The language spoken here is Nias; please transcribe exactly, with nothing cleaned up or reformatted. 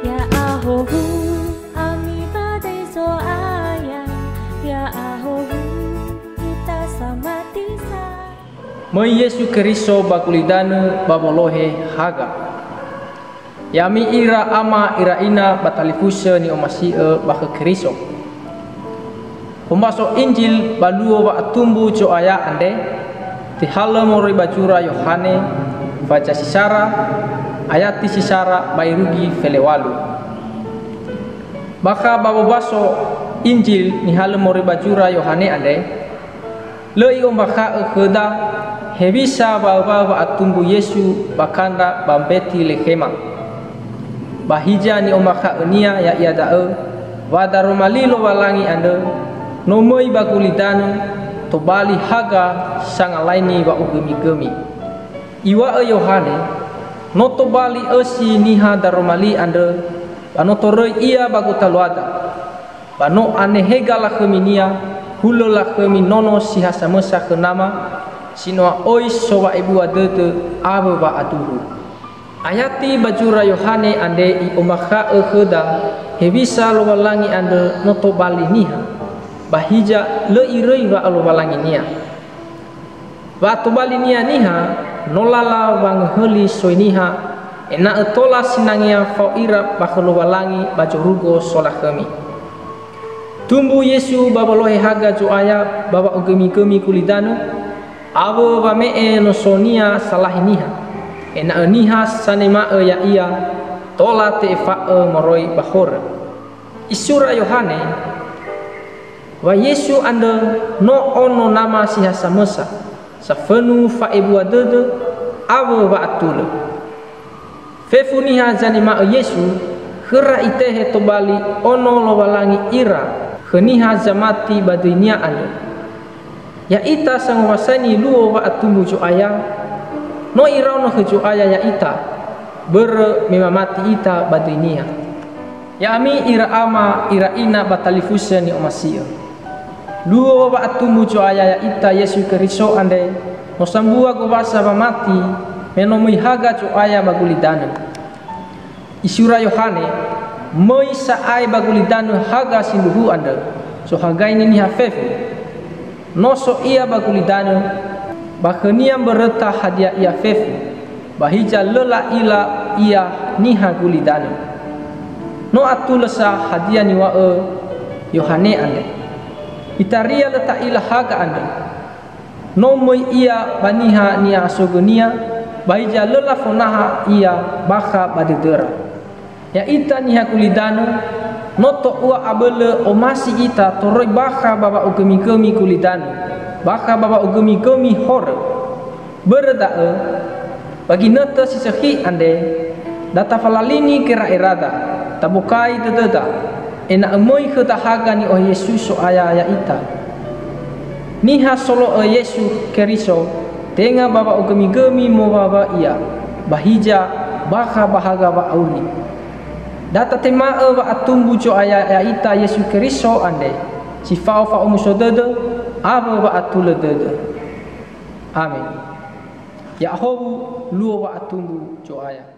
Ya'ahowu, ami ba döi Zo'aya, ya'ahowu, ita samati sa. Möi Yesu Keriso ba gulidanö ba wolohe haga. Ya'ami ira ama, ira ina ba talifusö ni'omasi'ö ba khö Keriso. Ombaso Injil ba luo wa'atumbu Zo'aya andre, tehalö moroi ba zura Yohane, faza si sara, ayati si sara ba irugi felewalu. Bakha ba wombaso Injil nihalö moroi ba zura Yohane andre, lö i'ombakha'ö khöda hewisa wa'öba'ö wa'atumbu Yesu ba kandra ba Mbetilekhema. Ba hiza ni'ombakha'önia ya'ia da'ö, wa daroma li Lowalangi andrö no möi ba gulidanö tobali haga sangalaini wa'ogömigömi. Iŵa'ö Yohane, no tobali ösi niha daroma li andrö, ba no toröi ia ba gotaluada. Ba no anehega lakhöminia, hulö lakhömi nono si ha samösa khö Nama, si no a'oi sowa'ebua dödö awö wa'aduhu. Ayati ba zura Yohane andre i'ombakha'ö khöda hewisa Lowalangi andrö no tobali niha, ba hiza lö iröi wa'alowalanginia. Wa'atobalinia niha, no lala wangöhöli soi niha, ena'ö tola sinangea fao ira ba khö Lowalangi ba zorugo solakhömi. Tumbu Yesu ba wolohe haga Zo'aya ba wa'ogömigömi gulidanö, awö wame'e nosonia salahi niha, ena'ö niha sanema'ö Ya'ia tola te'efa'ö moroi ba horö. Isura Yohane, wa Yesu andrö no ono Nama si ha samösa, safönu fa'ebua dödö awö wa'atulö. Fefu niha zanema'ö Yesu, khöra itehe tobali ono Lowalangi ira khö niha zamati ba döinia andrö. Ya'ita sangowasaini luo wa'atumbu Zo'aya, no iraono khö Zo'aya ya'ita, börö me mamati ita ba döinia. Ya'ami ira ama, ira ina ba talifusö ni'omasi'ö. Luo wa'atumbu Zo'aya ya'ita Yesu Keriso andre, no sambua gowasa wamati, me no möi haga Zo'aya ba gulidanö. Isura Yohane, möi sa'ae ba gulidanö haga sindruhu andrö, sohagaini niha fefu. No so ia ba gulidanö, ba khönia mböröta hadia ia fefu, ba hiza lö la'ila ia niha gulidanö. No atulö sa hadia niŵa'ö Yohane andre. Itaria lö ta'ila haga andrö. No möi ia ba niha ni'a'asogönia, ba hiza lö lafonaha ia bakha ba dödöra. Ya'ita niha gulidanö, no to'ua abölö omasi ita toröi bakha ba wa'ogömigömi gulidanö, bakha ba wa'ogömigömi horö. Börö da'ö, ba ginötö si sökhi andre, da tafalalini gera'erada, tabokai dödöda, ena'ö möi khöda haga ni'ohe Yesu So'aya ya'ita. Niha solo'ö Yesu Keriso, tenga ba wa'ogömigömi mowaŵa ia, ba hiza bakha ba haga wa'auri. Da tatema'ö wa'atumbu Zo'aya ya'ita Yesu Keriso andre, si fao fa'omuso dödö awö wa'atulö dödö. Amen. Ya'ahowu luo wa'atumbu Zo'aya.